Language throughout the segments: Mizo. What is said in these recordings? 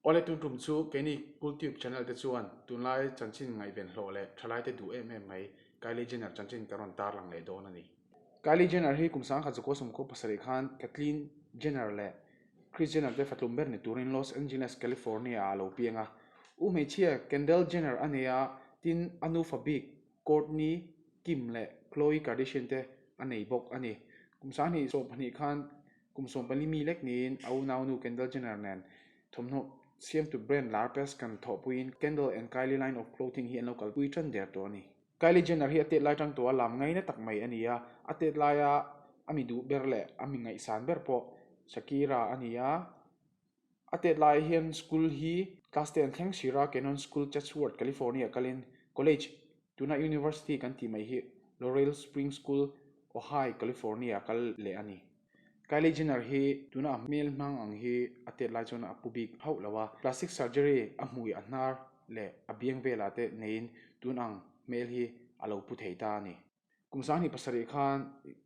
Awle tun tum chu keini Kultube channel te chuan tunlai chanchin ngaihven hlawh leh thalaite duh em em mai Kylie Jenner chanchin kan rawn tarlang leh dawn a ni. Kylie Jenner hi kum 1997 khan Caitlyn Jenner leh Kris Jenner te fatlum ber ni turin Los Angeles, California ah a lo piang a. U hmeichhia Kendall Jenner a nei a, tin a nufa bik Kourtney Kim leh Khloe Kardashian te a nei bawk a ni. Kum 2022 khan kum 14 mi lek niin a unaunu Kendall Jenner nen thawmhnaw siamtu brand lar Pescan thawhpuiin Kendall and Kylie line of clothing hi an lo kalpui tan der tawh a ni. Kylie Jenner hi a tet lai tang tawha lam ngaina tak mai a ni a, a tet laia a mi duh ber leh a mi ngaihsan ber pawh Shakira a ni a. A tet laiah hian school hi class ten thleng sir a, Canyon School, Chatsworth, California kalin college, tuna university kan tih mai hi Laurel Spring School, Ojai, California kal leh a ni. Kylie Jenner hi tuna a hmel hmang ang hi a tet lai chuan a pu bik hauh lo a, plastic surgery a hmui a hnar leh a biang velah te neiin tun ang hmel hi a lo pu thei ta a ni. Kum 27 khan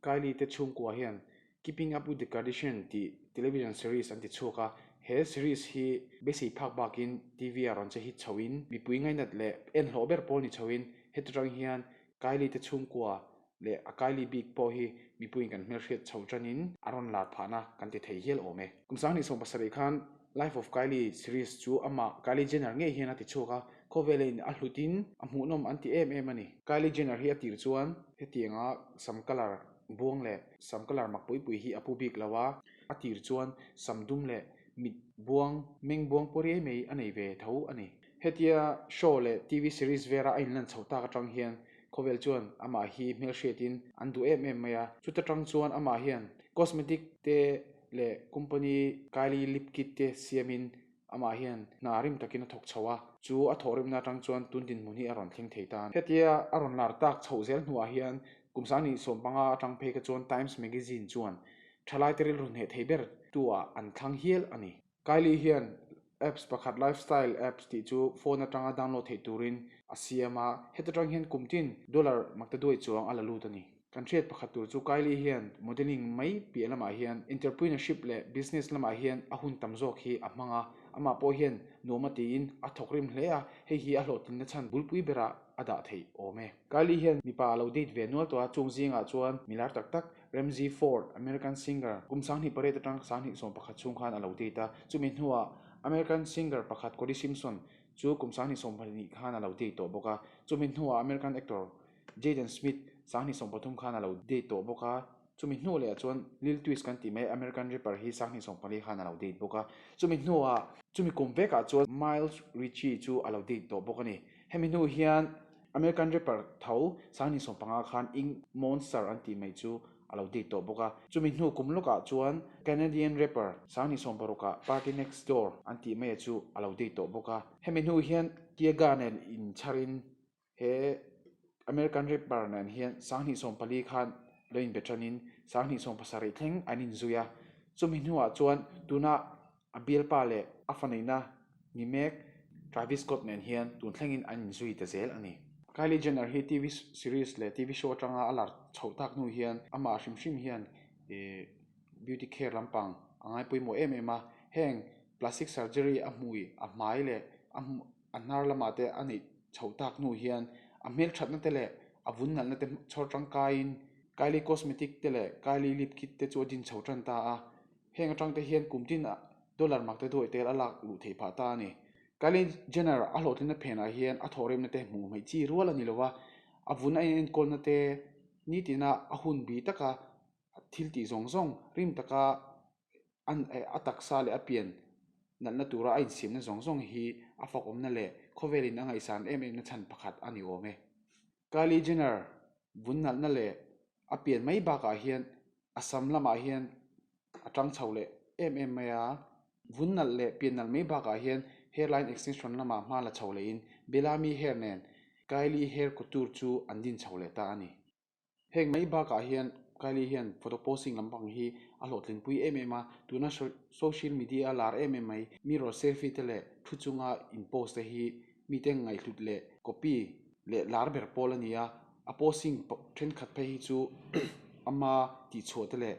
Kylie te chhungkua hian Keeping Up With The Kardashian tih television series an ti chhuak a, he series hi beisei phak bakin TV ah rawn che hit chhoin mipui ngainat leh en hlawh ber pawl ni chhoin heti tang hian Kylie te chhungkua leh a Kylie bik pawh hi mipuiin kan hmelhriat chho tanin a rawn lar phahna kan ti thei hial awm e. Kum 2017 khan Life of Kylie series chu amah Kylie Jenner ngei hian a ti chhuak a, khawvela in a hlutin a hmuhnawm an ti em em a ni. Kylie Jenner hi a tir chuan hetianga sam colour buang leh sam colour mak pui pui hi a pu bik lo a, a tir chuan sam dum leh mit buang meng buang pawh riai mai a nei ve tho a ni. Hetia show leh TV series vera a inlan chho tak atang hian Khawvel chuan amah hi hmelhriatin an duh em em mai a, chuta tang chuan amah hian cosmetic te leh company Kylie lip kit te siamin amah hian hna rim takin a thawk chho a, chu a thawhrimna atang chuan tun dinhmun hi a rawn thleng thei ta a ni. Hetia a rawn lar tak chhoh zel hnuah hian kum 2015 atang phei kha chuan Times Magazine chuan thalaite rilru hneh thei ber tu ah an thlang hial a ni. Kylie hian apps pakhat lifestyle apps tih chu phone atanga download theih turin a siam a, heta tang hian kum tin dollar maktaduai chuang a la lut a ni. Kan hriat pakhat tur chu Kylie hian modelling mai piah lamah hian entrepreneurship leh business lamah hian a hun tam zawk hi a hmang a, amah pawh hian nuam a tiin a thawk rim hle a, hei hi a hlawhtlinna chhan bulpui berah a dah theih awm e. Kylie hian mipa a lo date ve nual tawh a, chung zingah chuan milar tak tak Ramsey Ford, American singer, kum 28 atang 21 chhung khan a lo date a, chumi hnuah American singer pakhat Cody Simpson chu kum 22 khan a lo date tawh bawk a, chumi hnuah American actor Jaden Smith 23 khan a lo date tawh bawk a, chumi hnu lehah chuan Lil Twist kan tih mai American rapper hi 24 khan a lo date bawk a, chumi hnuah chumi kum vekah chuan Miles Richie chu a lo date tawh bawk a ni. Hemi hnu hian American rapper tho 2015 khan Ink Monster an tih mai chu a lo date tawh bawk a. Chumi hnu kum lawkah chuan Canadian rapper 2016 ah Party Next Door an tih maia chu a lo date tawh bawk a. Hemi hnu hian Tyga nen inchharin he American rapper nen hian 2014 khan lo inbe tanin 2017 thleng an inzui a. Chumi hnuah chuan tuna a bialpa leh a faneihna ni mek Travis Scott nen hian tun thlengin an inzui ta zel a ni. Kylie Jenner hi TV series leh TV show atanga a lar chhoh tak hnu hian amah hrim hrim hian ih beauty care lampang a ngai pawimawh em em a, heng plastic surgery a hmui a hmai leh a a hnar lamah te a neih chhoh tak hnu hian a hmelthatna te leh a vun nalhna te chhawr tangkaiin Kylie Cosmetic te leh Kylie lip kit te chu a din chho tan ta a. Heng atang te hian kum tin dollar mak te duai tel a lak luh theih phah ta a ni. Kylie Jenner a hlawhtlinna phenah hian a thawhrimna te hmuh hmeih chi rual a ni lo va, a vun a inenkawlna te nitina a hun bi taka thil tih zawng zawng rim taka a taksa leh a pian nalhna tura a insiamna zawng zawng hi a fakawmna leh khawvelin a ngaihsan em em na chhan pakhat a ni awm e. Kylie Jenner vun nalhna leh a pian mai bakah hian a sam lamah hian a tang chho leh em em mai a, vun nalh leh pian nalh mai bakah hian hairline extension lamah hma la chho lehin Bellamy hair nen Kylie hair couture chu an din chho leh ta a ni. Heng mai bakah hian Kylie hian photo posting lampang hi a hlawhtlinpui em em a, tuna social media a lar em em mai mirror selfie te leh thu chunga in post te hi mite ngaihhlut leh copy leh lar ber pawl a ni a, a posting thenkhat phei hi chu ama tihchhuah te leh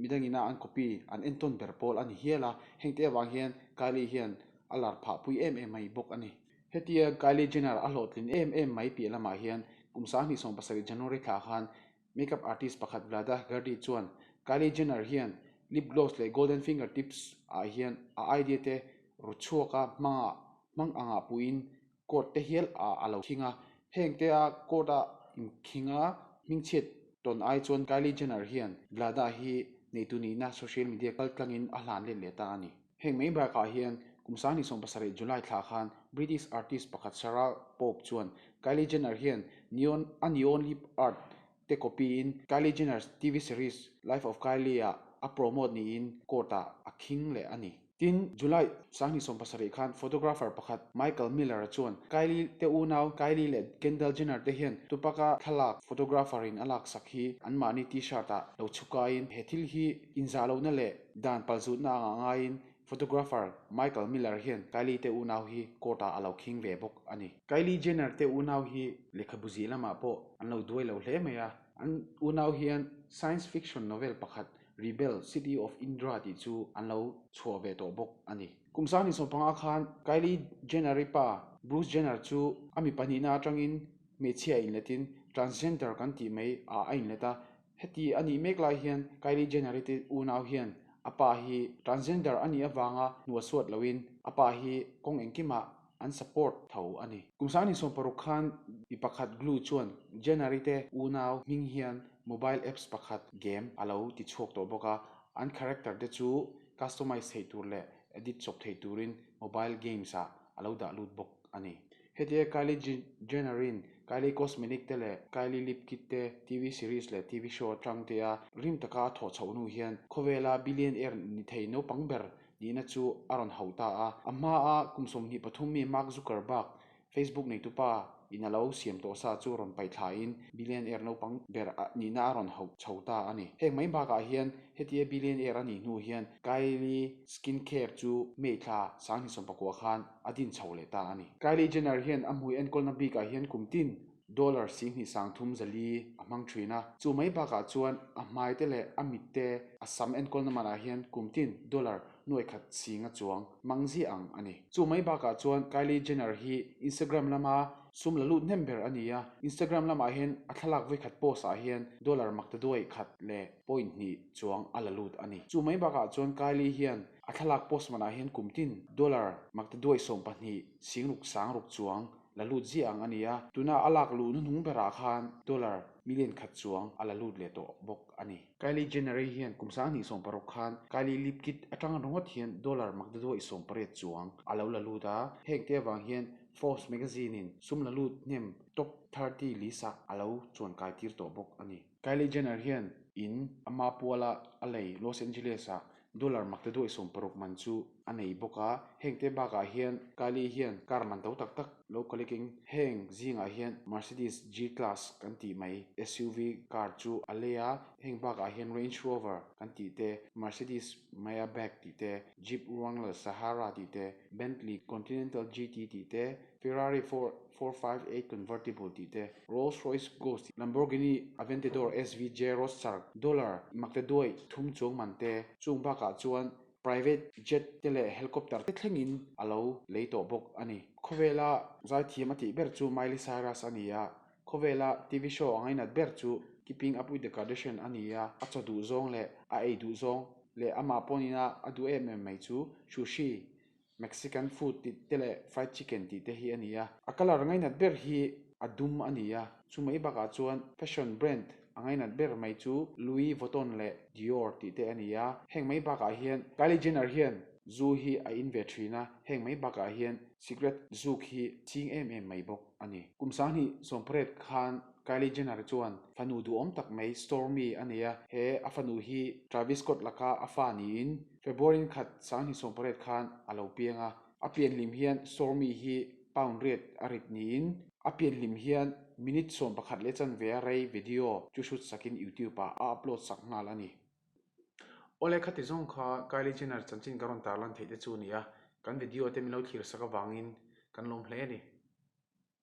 midangina an copy an entawn ber pawl a ni hial a, hengte avang hian Kylie hian. a lar phah pui em em mai bawk a ni. Hetia Kylie Jenner a hlawhtlin em em mai piah lamah hian kum 2017 January thla khan Makeup artist pakhat Vlada Gardi chuan Kylie Jenner hian lip gloss leh golden finger tips ah hian a idea te ru chhuak a hmangah hmang angah puiin court te hial ah a lo khing a. Heng te a court a inkhing a hmingchhiat tawn ai chuan Kylie Jenner hian Vlada hi neitu nihna social media kaltlangin a hlan let leh ta a ni. Heng mai bakah hian kum 2017 July thla khan British artist pakhat Sarah Pope chuan Kylie Jenner hian neon a neon lip art te copy in Kylie Jenner's TV series Life of Kylie ah a promote niin court ah a khing leh a ni. Tin, July 2017 khan photographer pakhat Michael Miller-a chuan Kylie te unau Kylie leh Kendall Jenner te hian Tupac-a thlalak photographer in a laksak hi anmahni t-shirt ah lo chhukaiin he thil hi inzah lohna leh Dan palzutna angah ngaiin photographer Michael Miller hian Kylie te unau hi court ah a lo khing ve bawk a ni. Kylie Jenner te unau hi lehkhabu zih lamah pawh an lo duai lo hle mai a, an unau hian science fiction novel pakhat Rebel, City of Indra tih chu an lo chhuah ve tawh bawk a ni. Kum 2015 khan Kylie Jenner-i pa Bruce Jenner chu a mi pahnihna atangin hmeichhia inletin transgender kan tih mai ah a inlet a, Heti a nih mek lai hian Kylie Jenner-i te unau hian a pa hi transgender a nih avanga hnualsuat loin a pa hi kawng engkimah an support tho a ni. Kum 2016 khan mi pakhat Glue chuan Jenner-i te unau hming hian mobile apps pakhat game a lo ti chhuak tawh bawk a, an character te chu customize theih tur leh edit chawp theih turin mobile games ah a lo dah lut bawk a ni. Hetia Kylie Jenner-in Kylie Cosmetic te leh Kylie Lip Kit te TV series leh TV show atang te a rim taka a thawh chhoh hnu hian khawvela billionaire ni thei naupang ber nihna chu a rawn hauh ta a. A hmaa kum 23 mi Mark Zuckerberg, Facebook neitupa in a lo siam tawh sa chu rawn paih thlain billionaire naupang ber nihna a rawn hauh chho ta a ni. Heng mai bakah hian hetia billionaire a nih hnu hian Kylie Skincare chu May thla 2019 khan a din chho leh ta a ni. Kylie Jenner hian a hmui enkawlna bikah hian kum tin dollar 23,400 a hmang thin a, chu mai bakah chuan a hmai te leh a mit te a sam enkawlna manah hian kum tin dollar nuai khat sing a chuang mang ziah ang a ni. Chu mai bakah chuan Kylie Jenner hi Instagram lama sum la lut hnem ber a ni a, Instagram lamah hian a thlalak vawikhat post ah hian dollar maktaduai khat leh point hnih chuang a la lut a ni. Chu mai bakah chuan Kylie hian A thlalak post manah hian kum tin dollar maktaduai 12 singruk sangruk chuang la lut ziah ang a ni a, tuna a lak luh hnuhnung berah khan dollar million khat chuang a la lut leh tawh bawk a ni. Kylie Jenner-i hian kum 2016 khan Kylie Lip Kit atang ringawt hian dollar maktaduai 18 chuang a lo la lut a, heng te avang hian Forbes magazine-in sum la lut hnem top 30 list-ah a lo chuankai tir tawh bawk a ni. Kylie Jenner hian in ama puala a lei Los Angeles-ah dollar maktaduai 60 man chu a nei bawk a, heng te bakah hian Kylie hian car man to tak tak lo kalikin heng zingah hian Mercedes G-Class kan tih mai SUV car chu a lei a, heng bakah hian Range Rover kan tih te, Mercedes Maybach tih te, Jeep Wrangler Sahara tih te, Bentley Continental GT tih te, Ferrari 458 Convertible tih te, Rolls Royce Ghost, Lamborghini Aventador SVJ Roadster, dollar maktaduai thum chuang man te, chung bakah chuan private jet te leh helicopter te thlengin a lo lei tawh bawk a ni. Khawvela zaithiam a tih ber chu Miley Cyrus a ni a, khawvela TV show a ngainat ber chu Keeping Up With The Kardashian a ni a, a chaw duh zawng leh a ei duh zawng leh amah pawhin a duh em em mai chu sushi Mexican food tih te leh fried chicken tih te hi a ni a, a colour ngainat ber hi a dum a ni a, chu mai bakah chuan fashion brand a ngainat ber mai chu Louis Vuitton leh Dior tih te a ni a, heng mai bakah hian Kylie Jenner hian zu hi a in ve thin a, heng mai bakah hian cigarette zuk hi ching em em mai bawk a ni. Kum 2018 khan Kylie Jenner chuan fanu duhawm tak mai Stormi a nei a, he a fanu hi Travis Scott laka a fa niin February khat 2018 khan a lo piang a, a pianhlim hian Stormi hi pound riat a rit niin a pianhlim hian minute 11 leh chanve a rei video chu shoot sakin YouTube ah a upload sak nghal a ni. Awle khati zawng kha Kylie Jenner chanchin ka rawn tarlan theih te chu a ni a, kan video te min lo thlir sak avangin kan lawm hle a ni.